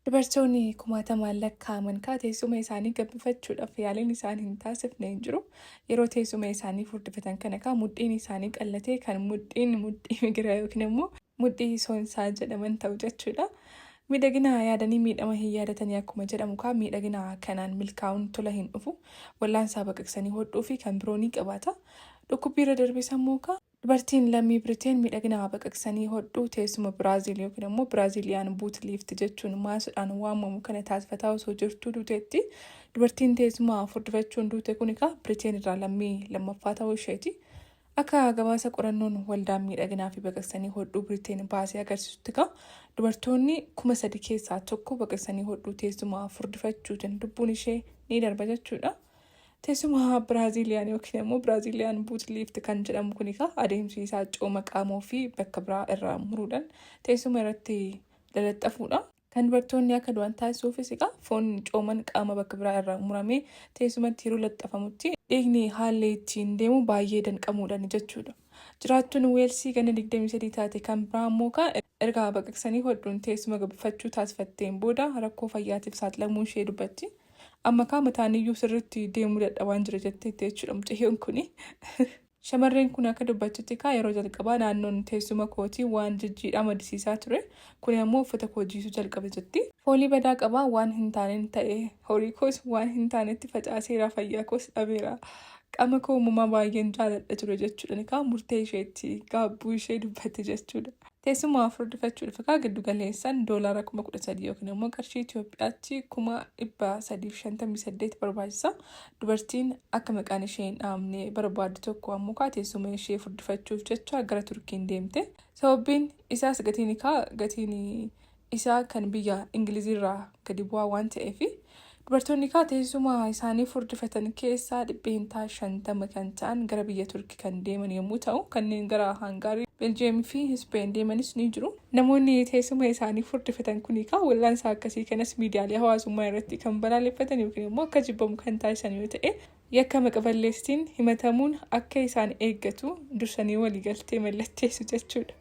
Dubartoonni kumaatamaan lakkaa'aman kaa teessuma isaanii gabbifachuudhaaf yaaliin isaan hin taasifne hin jiru. Yeroo teessuma isaanii furdifatan kana kaa mudhiin isaanii qallatee kan mudhiin mudhii migiraa yookiin immoo mudhii soonsaa jedhaman ta'u jechuudha. Miidhagina yaadanii miidhama hin yaadatanii akkuma jedhamu kaa miidhagina kanaan milkaa'uun tola hin dhufu. Wallaansaa baqaqsanii hodhuu fi kan biroo ni qabaata. Dhukkubbii irra darbee sammuu kaa Dubartiin lammii Biriteen miidhagina baqaqsanii hodhuu teessuma Biraaziil yookiin ammoo Brazilian Butt Lift jechuun maasuudhaan waamamu kana taasifataa osoo jirtuu duuteetti. Dubartiin teessuma furdifachuun duute kun egaa Biriteen irraa lammii lammaffaa ta'uu isheeti. Akka gabaasa qorannoon waldaan miidhaginaa fi baqaqsanii hodhuu Biriteen baasee agarsiisutti egaa dubartoonni 3,000 keessaa tokko baqaqsanii hodhuu teessuma furdifachuutiin lubbuun ishee ni darba jechuudha. Teessuma Biraaziliyaan yookiin immoo Brazilian Butt Lift kan jedhamu kun egaa adeemsi isaa cooma qaama ofii bakka biraa irraa muruudhaan teessuma irratti lalaxxafuudha. Kan dubartoonni akka du'an taasisuufis egaa foon cooman qaama bakka biraa irraa muramee teessumatti yeroo laxxafamutti dhiigni haalli ittiin deemu baay'ee danqamuudhaan jechuudha. Jiraattuun Weelsii ganna 23 taate kan biraa immoo kaa erga baqaqsanii hodhuun teessuma gabbifachuu taasifatteen booda rakkoo fayyaatiif saaxilamuu ishee dubbatti. Amma kaa mataaniyyuu sirriitti deemuu dadhabaan jira jetteetti jechuudha mucayyoon kuni. Shamarreen kun akka dubbattutti kaa yeroo jalqabaa naannoon teessuma kootii waan jijjiidhaa maddisiisaa ture. Kuni ammoo uffata koo jiisuu jalqabe jetti. Foolii badaa qaba, waan hin taaneen ta'e, horii koos waan hin taanetti facaaseera, fayyaa koos dhabeera. Qaama koo uumamaa baay'een jaaladha ture jechuudhaan kaa murtee isheetti gaabbuu ishee dubbatti jechuudha. Teessuma furdifachuudhaaf egaa giddu galeessaan doolaara 13,000 yookiin immoo qarshii Itoophiyaatti 358,000 barbaachisa. Dubartiin akka maqaan ishee hin dhahamne barbaaddu tokko ammoo kaa teessuma ishee furdifachuuf jecha gara Turkiin deemte. Sababbiin isaas gatiin kaa gatiin isaa kan biyya Ingiliziirraa gadi bu'aa waan ta'eef dubartoonni kaa teessuma isaanii furdifatan keessaa 50% kan ta'an gara biyya Turki kan deeman yommuu ta'u kanneen gara Haangaarii, Beeljiyeemii fi Ispeen deemanis ni jiru. Namoonni teessuma isaanii furdifatan kun kaa wal'aansa akkasii kanas miidiyaalee hawaasummaa irratti kan balaaleffatan yookiin immoo akka jibbamu kan taasisan yoo ta'e yakka maqa-balleessiin himatamuun akka isaan eeggatu dursanii waliigaltee mallatteessu jechuudha.